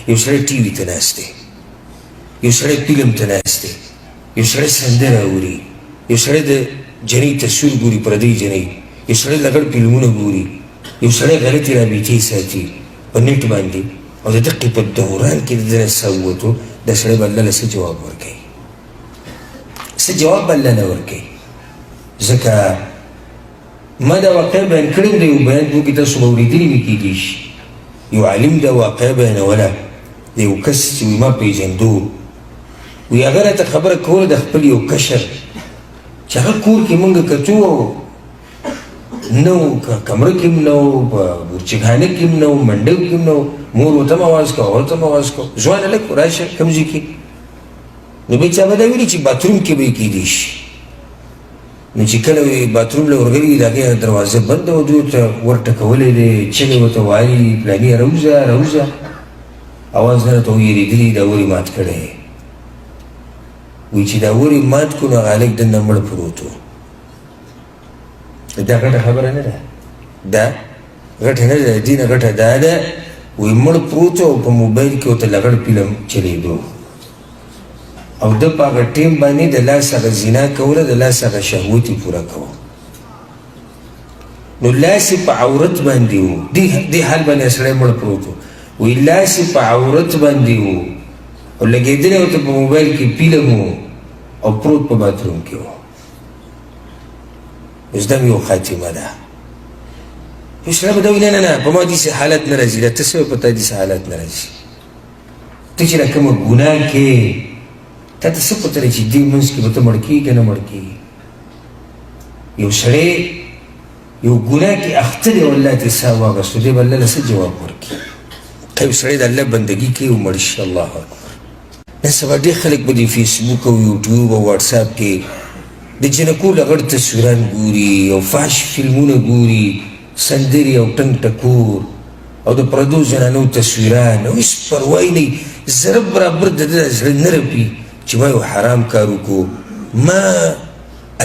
یو سړی ټي وي ته ناست دی، یو سړی فلم ته ناست دی، یو سړی سندره اوري، یو سړی د جنۍ تصویر ګوري، پردۍ جنۍ، یو سړی لغړ فلمونه ګوري، یو سړی غلطې رابطې ساتي په نېټ باندې، او د دقې په دوران کې د ده نه ساه ووتو، دا سړی به الله له څه جواب ورکوي؟ څه جواب به الله نه ورکوي؟ ځکه ما دا واقعه بیان کړې ده، یو بیان په کې تاسو به اورېدلي وي، کېدای شي یو عالم دا واقعه بیانوله د یو کس چې وایي ما پېژندو، وایي هغه راته خبره کوله د خپل یو کشر چې هغه کور کې مونږ کتو او نه و، کمره کې هم نه و، په بورچیخانه کې هم نه و، منډیو کې هم نه و، مور ورته هم اواز کوه، ورته هم اواز کوه، ځوان هلک و، راشه کوم ځای کې. نو بیا چا به دا ویلي چې باتروم کې به یې کېدی شي. نو چې کله یې باتروم له ورغلي، د هغې دروازه بنده وه، دوی ورته ور ټکولی دی، چغې ورته وهلي، پلانیه راوځه راوځه، اواز نه راته ویرېدلي، دا ور یې مات کړی. وایي چې دا ور یې مات کړو، نو هغه هلک دننه مړ پروت و. دا غټه خبره نه ده، دا غټه نه ده، دې نه غټه دا ده، وایي مړ پروت او په موبایل کې ورته لغړ فلم چلېدو، او ده په هغه ټیم باندې د لاس هغه زنا کوله، د لاس هغه شهوت یې پوره کوه. نو لاس یې په عورت باندې و، دې حال باندې سړی مړ پروت و، وایي لاس یې په عورت باندې و او لګېدلی ورته په موبایل کې فلم و او پروت په باتروم کې و. اوس دا یو خاتمه ده. یو سړی به دا وایي نه نه نه، په ما داسې حالت نه راځي، دا ته څه وایې، په تا داسې حالت نه راځي، ته چې دا کومه ګناه کې تا ته څه پته ده چې دې منځ کې به ته مړ کېږې که نه مړ کېږې؟ یو سړی یو ګناه کې اخته دی او الله ترې ساه واخیستو، دی به الله له څه جواب ورکړي؟ که یو سړی د الله بندګي کوي او مړ شي، الله اکبر. نن سبا ډېر خلک په دې فیسبوک او یوټیوب او واټساپ کې د جنکو لغړ تصویران ګوري او فحش فلمونه ګوري، سندرې او ټنګ ټکور او د پردو زنانو تصویران، او هېڅ پروا یې نه وي، ذره برابر د ده زړه نه رپي چې ما یو حرام کار وکړو، ما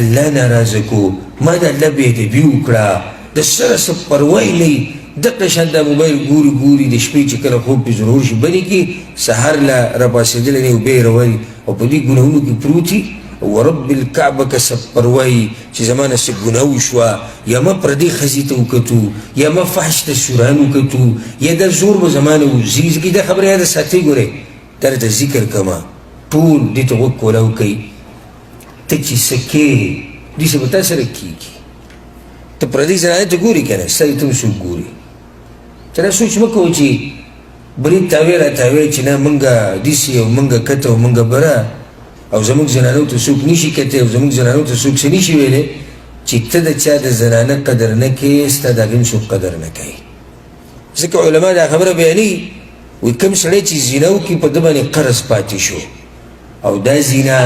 الله ناراضه کو، ما د الله بې ادبي وکړه، د سره څه پروا یې نه وي. دقه شان دا موبایل ګوري ګوري، د شپې چې کله خوب پې ضرور شي بنې کړي، سهار له راپاڅېدلی نه وي، بیا یې روان او په دې ګناهونو کې پروت وي. ورب الکعبه که څه پروا یي چې زما نه څه ګناه وشوه، یا ما پردې ښځې ته وکتو، یا ما فحش تصویران وکتو، یا دا زور به زما نه وځي، ځکه دا خبره یاده ساتئ. ګورئ دا درته ذکر کومه، ټول دې ته غوږ کولاو کوي، ته چې څه کې دې څه به تا سره کېږي. ته پردۍ زنانې ته ګوري که نه، ستا دې ته هم څوک ګوري. ته دا سوچ مه کوه چې برید تاوی را تاوی چې نه مونږ داسې او مونږ کته او مونږ بره او زموږ زنانو ته څوک نشي کتی او زموږ زنانو ته څوک څه نشي ویلی. چې ته د چا د زنانه قدر نه کوې، ستا د هغې هم څوک قدر نه کوي. ځکه علما دا خبره بیانوي، وایي کوم سړی چې زنا وکړي په ده باندې قرض پاتې شو، او دا زنا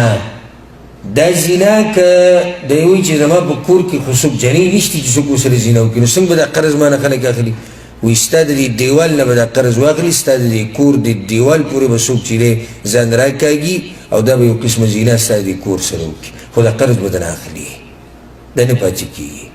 دا زنا که دی وایي چې زما په کور کې خو څوک جنۍ نشتي چې څوک ورسره زنا وکړي، نو څنګه به دا قرض ما نه خلک اخلي؟ وایي ستا د دې دیوال نه به دا قرض واخلي، ستا د دې کور د دیوال پورې به څوک چې دی ځان راکاږي، او دا به یو قسمه زنا ستا د دې کور سره وکړي، خو دا قرض به درنه اخلي، دا نه پاتې کېږي.